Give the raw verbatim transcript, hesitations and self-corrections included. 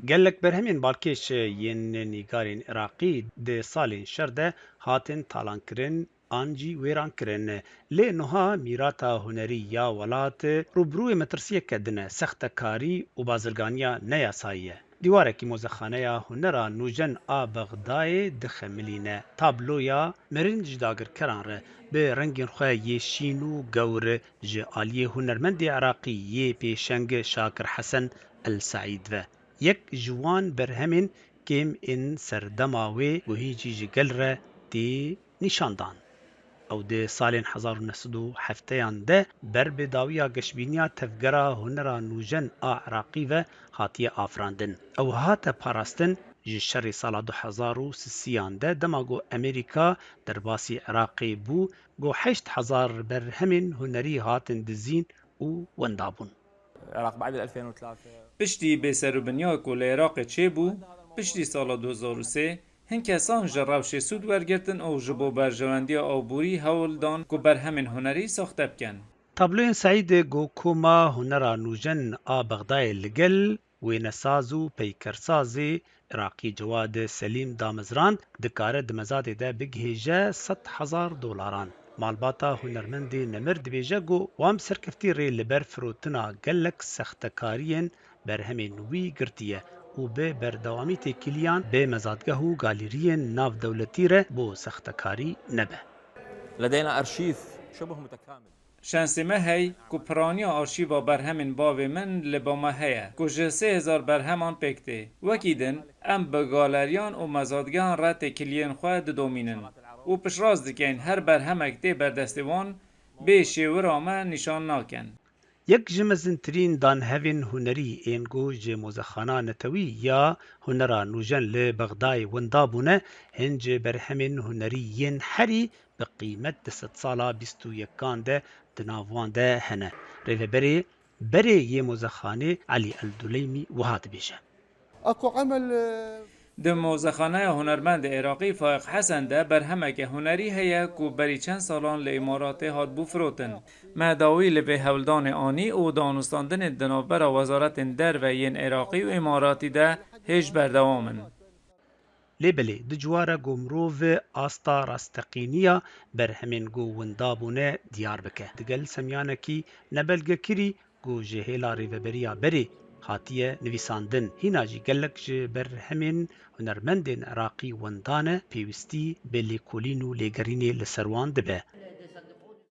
Gelek berhemên balkêş yên nîgarên Iraqî di salên şer de hatin talankirin an jî wêrankirin. Lê nuha mîrata hunerî ya welat rûbirûyê metirsiyeke din e, sextekarî û bazirganiya neyasayî ye. Dîwarekî Mozexaneya Hunera Nûjen a Bexdayê dixemilîne. Tabloya mirin ji dagirkeran re bi rengên xwe yê şîn û gewr ji aliyê hunermendê Iraqî yê pêşeng Şakir Hesen El Seîd ve. Yek ji wan berhemên kêm ên serdema wê ku hîn jî ji gel re tê nîşan dan. Ew di salên hezar û neh sed û hefteyan de ber bi dawiya geşbîniya Tevgera Hunera Nûjen a Iraqî ve hatiye afirandin. Ew hate parastin ji şerê sala du hezar û sisiyan de, dema ku Amerîka derbasî Iraqê bû, ku heşt hezar berhemên hunerî hatin dizîn û wenda bûn. العراق بعد ألفين وثلاثة. Piştî bêserûbiniya ku li Iraqê çêbû, piştî sala du hezar û sê, hin kesan ji rewşê sûd wergirtin û ji bo berjewendiya aborî hewl dan ku berhemên hunerî saxte bikin. Tabloyên Seîdê ku Koma Hunera Nûjen a Bexdayê li gel wênesaz û peykersazê Iraqî Cewad Selîm damezrand, dikare di mezadê de bigihêje sed hezar dolaran. Malbata hunermendê nemir dibêje ku wan bi serkeftî rê li ber firotina gelek sextekariyên berhemên wî girtiye û bi berdewamî têkiliyan bi mezadgeh û galîriyên navdewletî re bo sextekarî nebe. لدينا أرشيف شبه متكامل. Şensê me hey ku piraniya arşîva berhemên bavê min li ba me heye, ku ji sê hezar berheman pêk tê. Wekî din, em bi galeriyan û mezadgehan re têkiliyên xwe didomînin û piştrast dikeyn her berhemek tê ber destê wan bê şêwira me nîşan nakin. Yek ji mezintirîn danhevên hunerî ên ku ji Mozexana Netewî ya Hunera Nûjen li Bexdayê winda bûne, hin ji berhemên hunerî yên herî bi qîmet di sedsala bîst û yekan de di nav wan de hene. Rêveberê berê yê Mozexanê Elî El Duleymî wiha dibêje. اكو عمل Di Mozexaneya Hunermendê Iraqî Faiq Hesen de berhemeke hunerî heye ku berî çend salan li Îmaratê hatibû firotin. Me dawî li vê hewldanê anî û danûstandinên di navbera wezaretên derve yên Iraqî û Îmaratî de hêj berdewam in. Lê belê, di cuwa re ku mirov asta rasteqîniya berhemên ku winda bûne diyar bike. Digel semyanekî nebelgekirî ku ji hêla rêveberiya berê hatiye nivîsandin, hîna jî gelek ji berhemên hunermendên Iraqî winda ne, pêwîstî bi lêkolîn û lêgerînê li ser wan dibe.